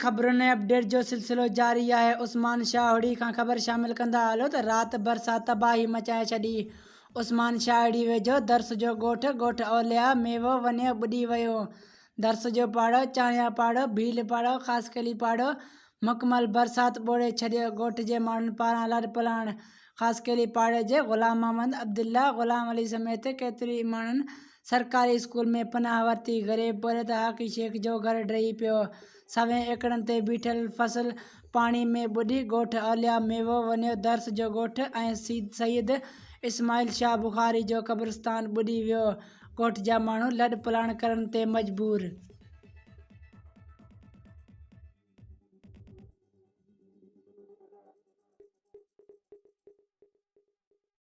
خبرن ۽ اپڊيٽ جو سلسلو جاري آهي عثمان شاهوڙي کان خبر شامل ڪندا هلو ته رات برسات تباهي مچائي ڇڏي عثمان شاهوڙي ويجهو درس جو ڳوٺ ڳوٺ اولياء ميوو ونيو ٻڏي ويو درس جو پاڙو چانهيا پاڙو ڀيل پاڙو خاصخيلي پاڙو مڪمل برسات ٻوڙي ڇڏيو ڳوٺ جي ماڻهن پاران لڏپلاڻ خاصخيلي پاڙي جي غلام محمد، عبدالله، غلام علي سميت ڪيتري ئي ماڻهن سرڪاري اسڪول ۾ پناهه ورتي، غريب پورهيت هاڪي شيخ جو گهر ڊهي پيو، سوين ايڪڙن تي بيٺل فصل پاڻي ۾ ٻڏي، ڳوٺ اولياء ميوو ونيو درس جو ڳوٺ ۽ سيد اسماعيل شاهه بخاري جو قبرستان ٻڏي ويو، ڳوٺ جا ماڻهو لڏپلاڻ ڪرڻ تي مجبور.